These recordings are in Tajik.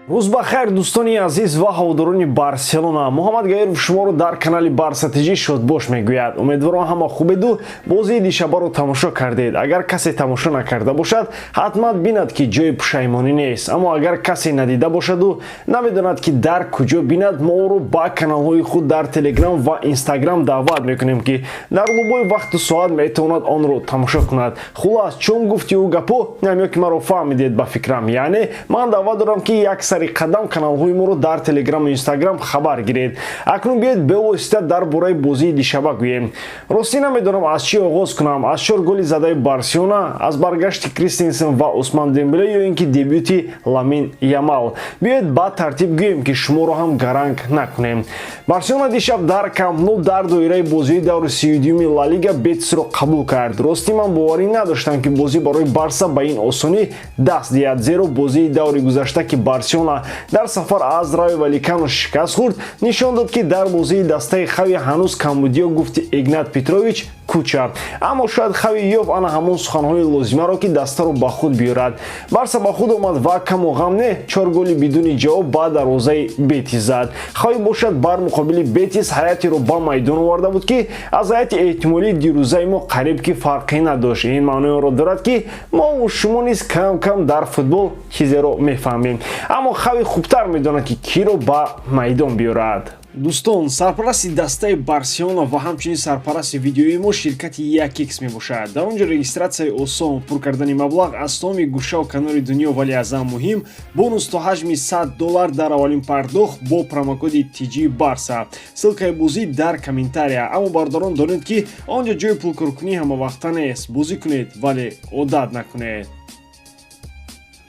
Рӯз ба хайр, дӯстони азиз ва ҳаводорони Барселона. Муҳаммад Гаиров шуморо дар канали Барса ТЖ шодбош мегӯяд. Умедворам, ҳама хубеду бозии дишабаро тамошо кардед. Агар касе тамошо накарда бошад, ҳатман бинад, ки ҷои пушаймонӣ нест. Аммо агар касе надида бошаду намедонад, ки дар куҷо бинад, мо ӯро ба каналҳои худ дар Телеграм ва Инстаграм даъват мекунем, ки дар любой вақту соат метавонад онро тамошо кунад. Хулас, чун гуфти ӯ гапо намё, ки маро фаҳмидед, ба фикрам. Яъне ман даъват дорам, ки як сари қадам каналҳои моро дар Телеграму Инстаграм хабар гиред. Акнун биёед, бевосита дар бораи бозии дишаба гӯем. Ростӣ, намедонам, аз чӣ оғоз кунам: аз чор голи задаи Барселона, аз баргашти Кристенсен ва Усман Дембеле ё ин ки дебюти Ламин Ямал. Биёед, ба тартиб гӯем, ки шуморо ҳам гаранг накунем. Барселона дишаб дар Камп Ну дар доираи бозии даври 32-юми Ла Лига Бетисро қабул кард. Ростӣ, ман боварӣ надоштам, ки бозӣ барои Барса ба ин осонӣ даст диҳад, зеро бозии даври гузашта, ки Барселона дар сафар аз Райо Валикано шикаст хӯрд, нишон дод, ки дар бозии дастаи Хави ҳанӯз камбудиё, гуфти Игнат Петрович куча. Аммо шояд Хави ёфт ана ҳамон суханҳои лозимаро, ки дастаро ба худ биёрад. Барса ба худ омад ва каму ғам не, чор голи бидуни ҷавоб ба дарвозаи Бетис зад. Хави бошад, бар муқобили Бетис ҳайатеро ба майдон оварда буд, ки аз ҳайати эҳтимолии дирӯзаи мо қариб ки фарқе надошт. Ин маънои онро дорад, ки мову шумо низ кам кам дар футбол чизеро мефаҳмем, аммо Хави хубтар медонад, ки киро ба майдон биёрад. Дӯстон, сарпарасти дастаи Барселона ва ҳамчунин сарпарасти видеои мо ширкати 1X мебошад. Дар он ҷо регистратсияи осон, пур кардани маблағ аз тамоми гӯшаву канори дунё, вале аз ҳам муҳим, бонус то ҳаҷми 100 доллар дар аввалин пардохт бо промокоди TG Барса. Ссылкаи бозӣ дар комментария. Аммо, бародарон, донед, ки он ҷо ҷои пулкоркунӣ ҳамавақта нест. Бозӣ кунед, вале одат накунед.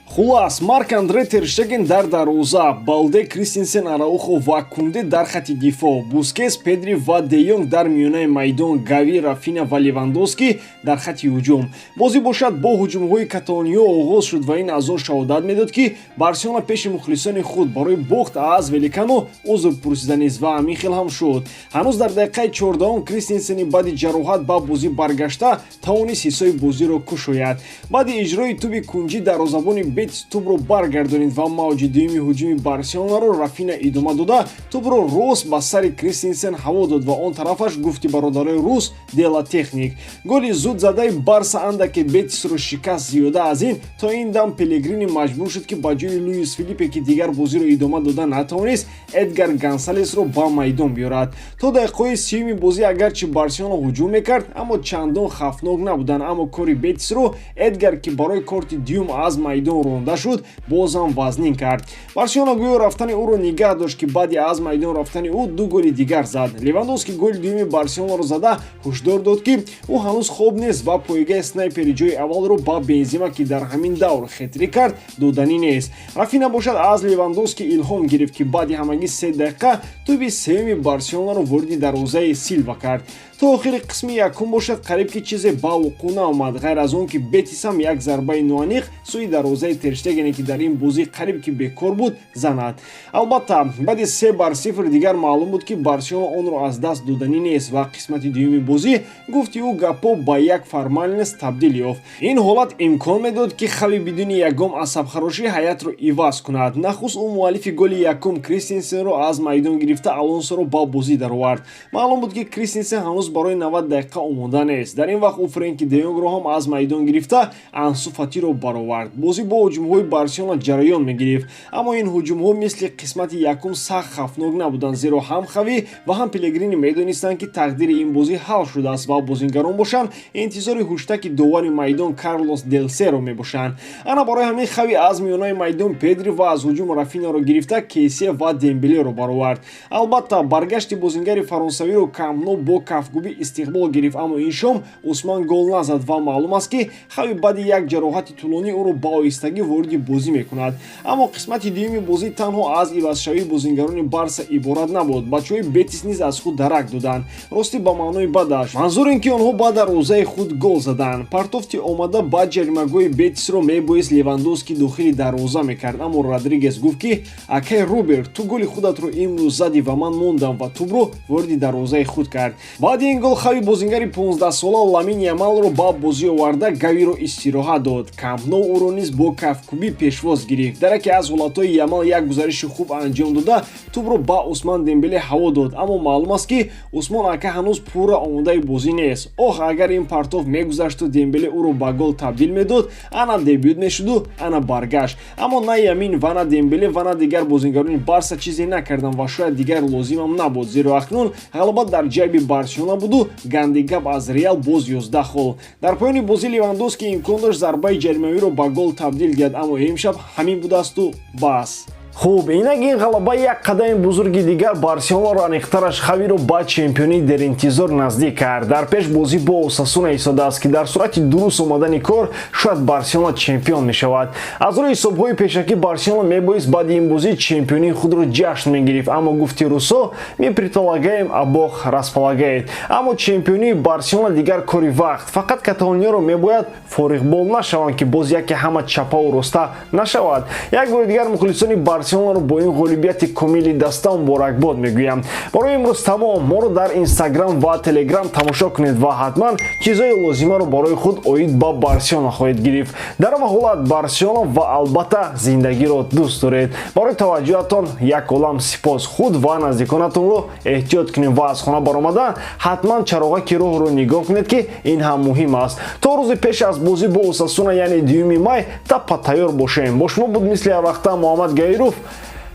Хулас, Марк Андре Терштеген дар дарвоза, Балде, Кристенсен, Араухо ва Кунде дар хати дифоъ, Бускес, Педри ва Де Йонг дар миёнаи майдон, Гави, Рафина ва Левандовски дар хати ҳуҷум. Бозӣ бошад, бо ҳуҷумҳои каталониё оғоз шуд ва ин аз он шаҳодат медод, ки Барселона пеши мухлисони худ барои бохт аз Валекано узр пурсида нест ва ҳамин хел ҳам шуд. Ҳанӯз дар дақиқаи 14-ум Кристенсени баъди ҷароҳат ба бозӣ баргашта тавонист ҳисоби бозиро кушояд. Баъди иҷрои туби кунҷӣ дарвозабони Бетис тубро баргардонид ва мавҷи дуюми ҳуҷуми Барселонаро Рафина идома дода, тубро рост ба сари Кристенсен ҳаво дод ва он тарафаш, гуфти бародарои рус, дело техник. Голи зуд задаи Барса андаке Бетисро шикаст. Зиёда аз ин, то ин дам Пелегрини маҷбур шуд, ки ба ҷои Луис Филиппе, ки дигар бозиро идома дода натавонист, Эдгар Гонсалесро ба майдон биёрад. То дақиқаҳои 30-юми бозӣ агарчи Барселона ҳуҷум мекард, аммо чандон хавфнок набуданд. Аммо кори Бетисро Эдгар, ки барои корти дуюм аз майдон ронда шуд, бозам вазнин кард. Барселона гӯё рафтани ӯро нигаҳ дошт, ки баъди аз майдон рафтани ӯ ду голи дигар зад. Левандовски голи дуюми Барселонаро зада, ҳушдор дод, ки ӯ ҳанӯз хоб нест ва пойгаи снайпери ҷои аввалро ба Бензима, ки дар ҳамин давр хетрик кард, доданӣ нест. Рафина бошад, аз Левандовски илҳом гирифт, ки баъди ҳамагӣ 3 дақиқа туби сеюми Барселонаро вориди дарвозаи Силва кард. То охири қисми якум бошад, қариб ки чизе ба вуқӯъ наомад, ғайр аз он ки Бетис ҳам як зарбаи ноаниқ сӯи дарвозаи Терштегене, ки дар ин бозӣ қариб ки бекор буд, занад. Албатта, баъди 3-0 дигар маълум буд, ки Барселона онро аз даст доданӣ нест ва қисмати дуюми бозӣ, гуфти ӯ гапҳо, ба як формальность табдил ёфт. Ин ҳолат имкон медод, ки Хави бидуни ягон асабхарошӣ ҳайатро иваз кунад. Нахуст ӯ муаллифи голи якум Кристенсенро аз майдон гирифта, Алонсоро ба бозӣ даровард. Маълум буд, ки Кристенсен ҳанӯз барои 90 дақиқа омода нест. Дар ин вақт ӯ Френки де Йонгро ҳам аз майдон гирифта, Ансу Фатиро баровард. Бозӣ бо ҳуҷумҳои Барселона ҷараён мегирифт, аммо ин ҳуҷумҳо мисли қисмати якум сахт хавфнок набуданд, зеро ҳам Хави ва ҳам Пелегрини медонистанд, ки тақдири ин бозӣ ҳал шудааст ва бозингарон бошанд, интизори ҳуштаки довари майдон Карлос Делсеро мебошанд. Ана барои ҳамин Хави аз миёнаи майдон Педри ва аз ҳуҷум Рафинаро гирифта, Кесия ва Дембелеро баровард. Албатта, баргашти бозингари фаронсавиро Камп Ну бо кафгубӣ истиқбол гирифт, аммо ин шом Усман гол назад ва маълум аст, ки Хави баъди як ҷароҳати тӯлонӣ ӯро ба оҳистагӣ вориди бозӣ мекунад. Аммо қисмати дуюми бозӣ танҳо аз ивазшавии бозингарони Барса иборат набуд. Бачаҳои Бетис низ аз худ дарак доданд. Ростӣ, ба маънои бадаш. Манзур ин, ки онҳо ба дарвозаи худ гол заданд. Партофти омада ба ҷаримагоҳи Бетисро мебоист Левандовски дохили дарвоза мекард, аммо Родригес гуфт, ки акай Роберт, ту голи худатро имрӯз задӣ ва ман мондам, ва тӯбро вориди дарвозаи худ кард. Баъди Баъди ин гол Хави бозингари 15-сола Ламин Ямалро ба бозӣ оварда, Гавиро истироҳат дод. Камп Ноу ӯро низ бо кафкӯбӣ пешвоз гирифт. Дар яке аз ҳолатҳои Ямал як гузариши хуб анҷом дода, тӯбро ба Усман Дембеле ҳаво дод, аммо маълум аст, ки Усмон ака ҳанӯз пурра омодаи бозӣ нест. Оҳ, агар ин партов мегузашту Дембеле ӯро ба гол табдил медод, ана дебют мешуду, ана баргашт. Аммо на Ямин ва на Дембеле ва на дигар бозингарони Барса чизе накарданд ва шояд дигар лозимам набуд, зеро акнун ғалаба дар ҷайби Барселона буду гандикап аз Реал боз 11 хол. Дар поёни бозӣ Левандовски имкон дошт зарбаи ҷаримавиро ба гол табдил диҳад, аммо имшаб ҳамин будасту бас. Хуб, инак ин ғалаба як қадами бузурги дигар Барселонаро, аниқтараш Хавиро, ба чемпионии деринтизор наздик кард. Дар пеш бозӣ бо Осасуна истодааст, ки дар сурати дуруст омадани кор шояд Барселона чемпион мешавад. Аз рӯи ҳисобҳои пешакӣ Барселона мебоист баъди ин бозӣ чемпионии худро ҷашн мегирифт, аммо гуфти русо: «Мы предполагаем, а Бог располагает». Аммо чемпионии Барселона дигар кори вақт, фақат каталониёро мебояд фориғбол нашаванд, ки боз яке ҳама чапаву роста нашавад. Як бори дигар мухлисони Барселонаро бо ин ғолибияти комили даста муборакбод мегӯям. Барои имрӯз тамом. Моро дар Инстаграм ва Телеграм тамошо кунед ва ҳатман чизҳои лозимаро барои худ оид ба Барселона хоҳед гирифт. Дар ҳама ҳолат Барселона ва албатта зиндагиро дӯст доред. Барои таваҷҷӯҳатон як олам сипос. Худ ва наздиконатонро эҳтиёт кунед ва аз хона баромада ҳатман чароғаки роҳро нигоҳ кунед, ки ин ҳам муҳим аст. То рӯзи пеш аз бозӣ бо Осасуна, яъне 2 май, таппа тайёр бошем. Бо шумо буд мисли ҳарвақта Муҳаммад Гаиров.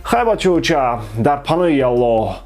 Хай, бачауча, дар паноҳи Аллоҳ.